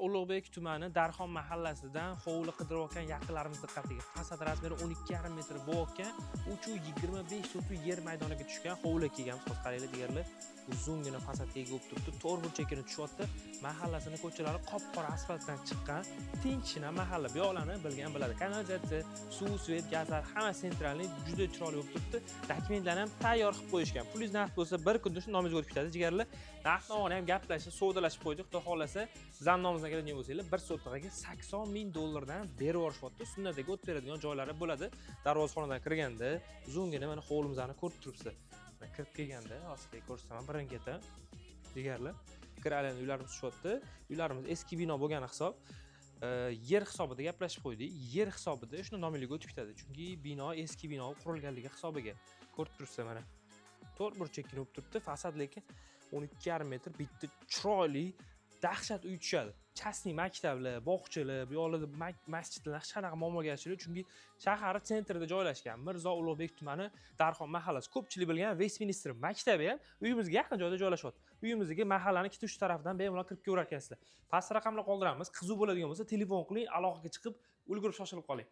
Ulug'bek tumani, Darxon mahallasidan hovli qidirayotgan yaqinlarimiz diqqatiga! Fasad размер i 12,5 metr bo'layotgan, 325 sotix yer maydoniga tushgan hovli kelganmiz hozir. Qaranglar, jigarlar, uzungina fasadga ega bo'lib turibdi, to'rt burchakini tushyapti. Mahallasini ko'chalari qop qora asfaltdan chiqqan, tinchgina mahalla. Bu yoqlarni bilgan biladi. Kanalizatsiya, suv, свет, gazlar hammasi центральный, juda chiroyli bo'lib turibdi. Dokumentlarni ham tayyor qilib qo'yishgan. Pulingiz naqd bo'lsa, bir kunda shu nomingizga o'tib ketadi, jigarlar. Narx navoni ham gaplashib, savdolashib qo'ydik. Xudo xohlasa, bizani nomimizdan keladigan bo'lsanglar, bir sotixaga 80 000 dollardan berib yuborishyapti. Sunnatiga o'tib beradigan joylari bo'ladi. Darvozaxonadan kirganda uzungina mana hovlimizni ko'rib turibsizlar. Mana, kirib kelganda hozir sizlarga ko'rsataman birin ketin, jigarlar. Kir aylanib uylarimiz tushyapti. Uylarimiz eski bino bo'lgani hisob, yer hisobida gaplashib qo'ydik. Yer hisobida shuni nomingizga o'tib ketadi, chunki bino eski bino qurilganligi hisobiga. Ko'rib turibsizlar, mana, to'rt burchakkina bo'lib turibdi fasad, lekin 12,5 metr bitta chiroyli, dahshat uy tushadi. Частный maktablar, bog'chalar, bu yoqlarda masjidlar, hech qanaqa muammogarchilik yo'q, chunki shahar центр ida joylashgan. Mirzo Ulug'bek tumani, Darxon mahallasi, ko'pchilik bilgan Vestminster maktabi ham uyimizga yaqin joyda joylashyapti. Uyimizga mahallani ikkita uch tarafidan bemalol kirib kelaver ekansizlar. Past raqamlar qoldiramiz, qiziq bo'ladigan bo'lsa, telefon qiling, aloqaga chiqib, ulgurib, shoshilib qoling.